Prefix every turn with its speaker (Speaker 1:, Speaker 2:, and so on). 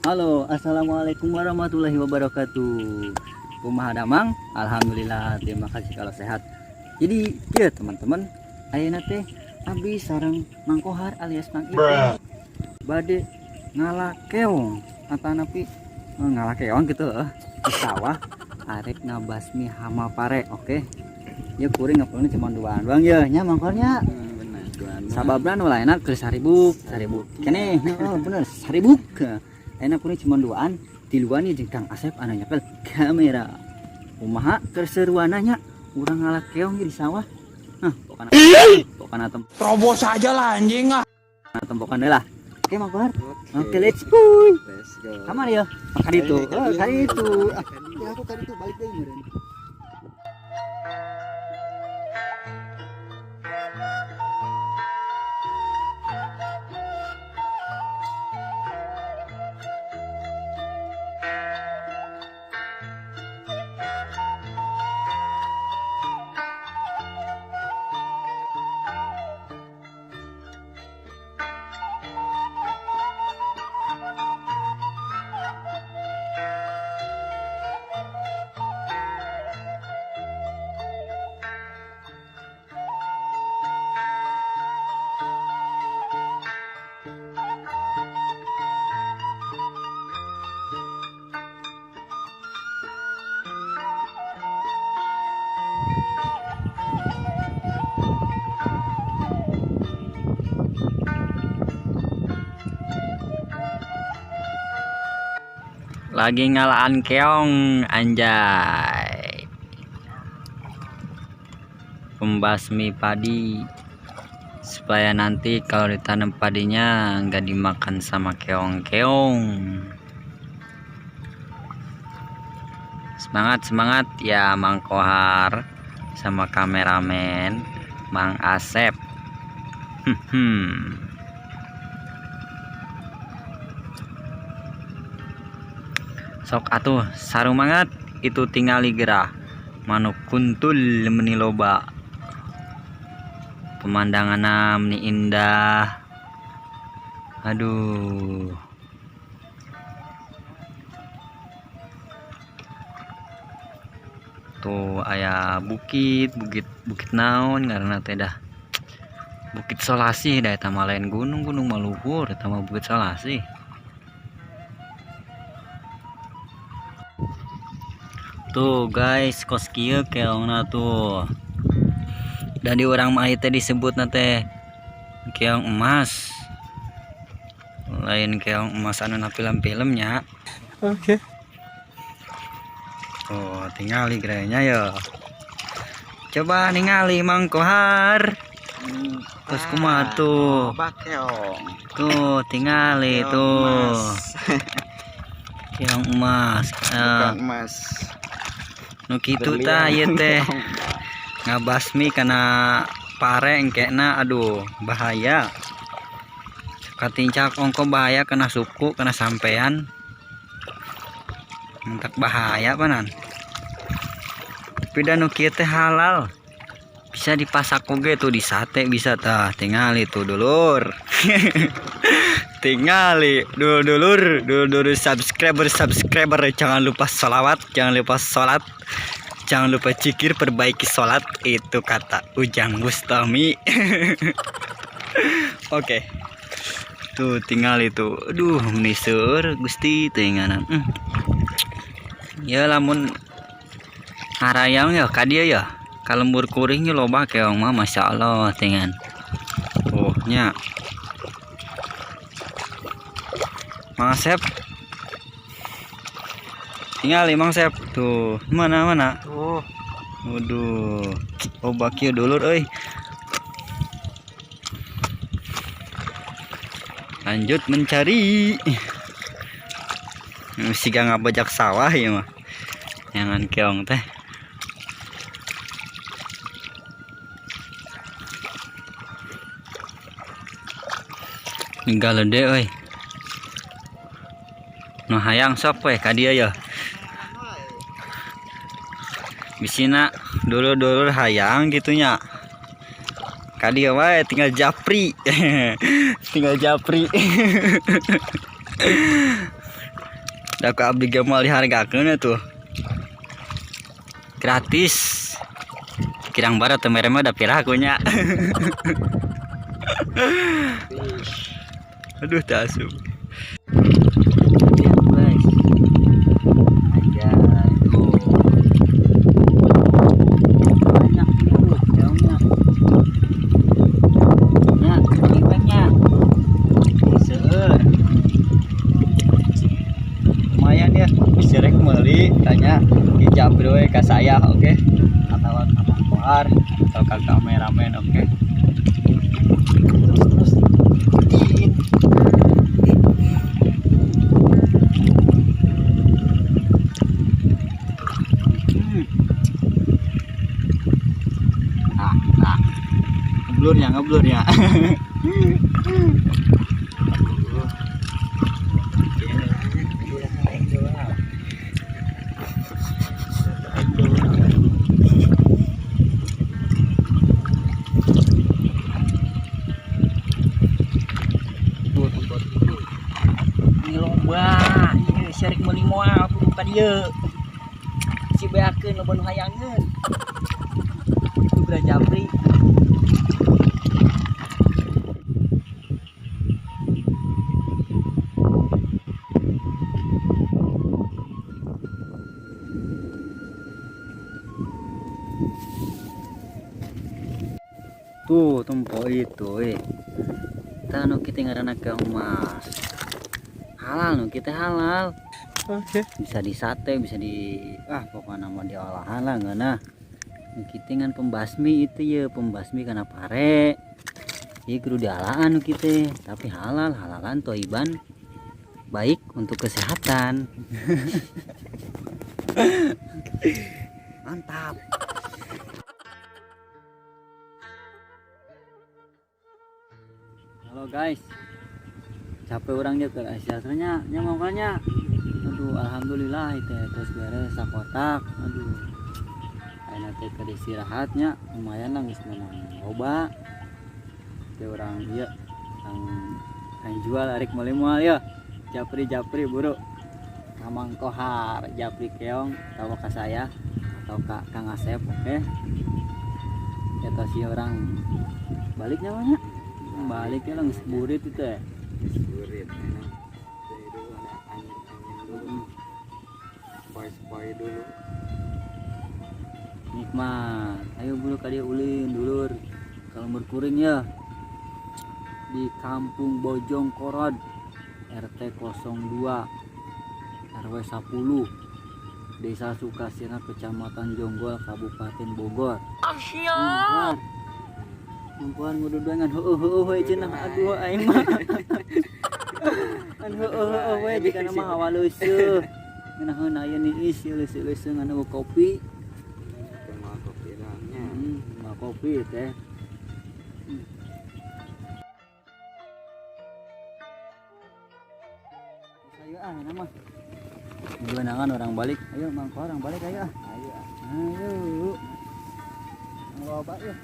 Speaker 1: Halo, assalamualaikum warahmatullahi wabarakatuh. Kumaha damang? Alhamdulillah, terima kasih kalau sehat. Jadi, ya teman-teman, ayeuna teh abdi sareng Mang Kohar alias Mang Ipeng bade ngala keong atanapi ngala keong gitu di sawah arek ngabasmi hama pare, oke. Ya kuring ngapalna cuma duaan doang ya nya Mang Koharnya.
Speaker 2: Benar, duaan.
Speaker 1: Sababna nu lainna keur saribuk, saribuk. Keneh, heeh bener, saribuk. Enak kuring cuma duaan, tiluan jeung Kang Asep anu nyekel kamera. Kumaha keseruanna nya urang ngala keong di sawah. Hah, pokona pokona tem
Speaker 3: Terobos aja lah anjing ah.
Speaker 1: tempokan deui lah. Oke, Mang Kohar. Oke, let's go.
Speaker 2: Let's go.
Speaker 1: Kamari ya? Makan itu. Oh, kali itu. Ah, ya aku kali itu balik deui meureun. Lagi ngalaan keong anjay, pembasmi padi supaya nanti kalau ditanam padinya nggak dimakan sama keong-keong. Semangat semangat ya Mang Kohar sama kameramen Mang Asep. Sok atuh sarumanget itu tingali gerah manuk kuntul meni loba, pemandangan meni indah. Aduh, tuh aya bukit bukit bukit naon ngaranna teh dah, Bukit Solasi dah eta mah, lain gunung, gunung mah luhur, eta mah Bukit Solasi. Tuh guys, kos kieu keongna tuh. Dan di urang mah teh disebutna teh keong emas. Lain keong emas anu na film-filmnya.
Speaker 2: Oke.
Speaker 1: Oh, tingali gerenya ya. Coba ningali Mang Kohar. Terus kumaha tuh?
Speaker 2: Keong.
Speaker 1: Tuh, tingali
Speaker 2: Keong
Speaker 1: tuh.
Speaker 2: emas.
Speaker 1: Keong emas.
Speaker 2: Bukan emas.
Speaker 1: Nu kitu tah ieu teh. Ngabasmi kana pare engkena, aduh bahaya. Katincak ongko bahaya kena suku, kena sampean. Mentak bahaya panan. Tapi da nu kieu teh halal. Bisa dipasak oge tuh, di sate bisa tah, tingali tuh dulur. Tingali dulur dulur subscriber subscriber, jangan lupa sholawat, jangan lupa sholat, jangan lupa cikir, perbaiki sholat, itu kata Ujang Bustami. Oke, tuh tinggal itu, aduh meni seueur Gusti teuinganan. Ya lamun harayang ya ka dieu ya, ka lembur kuring loba keong mah, masya Allah tingan. Tuh nya. Mang Asep. Tinggal Mang Asep tuh, mana mana?
Speaker 2: Tuh.
Speaker 1: Waduh. Oh kieu dulur euy. Lanjut mencari. Siga ngabajak sawah ya mah. Jangan keong teh. Galede euy. Nu hayang sok we ka dieu ya. Bisina dulur-dulur hayang gitunya. Ka dieu wae tinggal japri. Tinggal japri. Da ku abdi ge moal dihargakeun tuh. Gratis. Kirang barat teu mere mah da piraku nya. Aduh teu asup. Lihat guys. Anjay tuh. Banyak tuh daunnya. Ya, iweknya. Seueur. Lumayan ya, bisa rek meuli tanya di japri we ka saya, oke? Atau ka Mang Kohar atau ka kameramen, oke? Terus terus. Ah, ah. Ngeblur ya, ngeblur ya. Ini lomba, ieu syarik meuli moal kudu ka dieu. Si beakeun loba nu hayangeun. Itu bra japri. Tuh tempo itu Tah nu kitu ngaranna keong mas. Halal nu kitu halal.
Speaker 2: Oke.
Speaker 1: Bisa di sate, bisa di pokoknya mah diolahan lah ngeunah. Nu kitu ngan pembasmi itu ya, pembasmi kana pare. Ieu kudu dialaan nu kitu, tapi halal, halalan toiban baik untuk kesehatan. Mantap. Halo guys, capek orangnya ke Asia-nya, nya makanya. Aduh, alhamdulillah itu terus beres sakotak. Aduh, ayeuna teh keur istirahatnya, lumayan lah geus menang loba. Teh urang ieu, kang jual arek meuli moal ya. Japri-japri buru. Ka Mang Kohar, japri keong atau ka saya atau ka Kang Asep, oke. Eta si orang balik namanya. Baliknya lah geus burit itu ya.
Speaker 2: Burit enak. Dari dulu ada angin-angin dulu. Sepoi-sepoi dulu.
Speaker 1: Nikmat. Ayo buru ka dieu ulin dulur. Kalau berkuring ya. Di Kampung Bojong Korod RT 02 RW 10 Desa Sukasirna, Kecamatan Jonggol, Kabupaten Bogor. Asyik. Mampuan ngududuan ngan heueuh heueuh we cenah aduh aing mah. Ngan heueuh heueuh we jika mah hawa leuseut. Ngeunaheun aya niis leuseut-leuseut ngan eueuh kopi.
Speaker 2: Mah kopi nya.
Speaker 1: Mah kopi teh. Ayo ah nama. Beunangan orang balik. Ayo Mang orang balik ayo. Ayo. Ayo. Loba ya.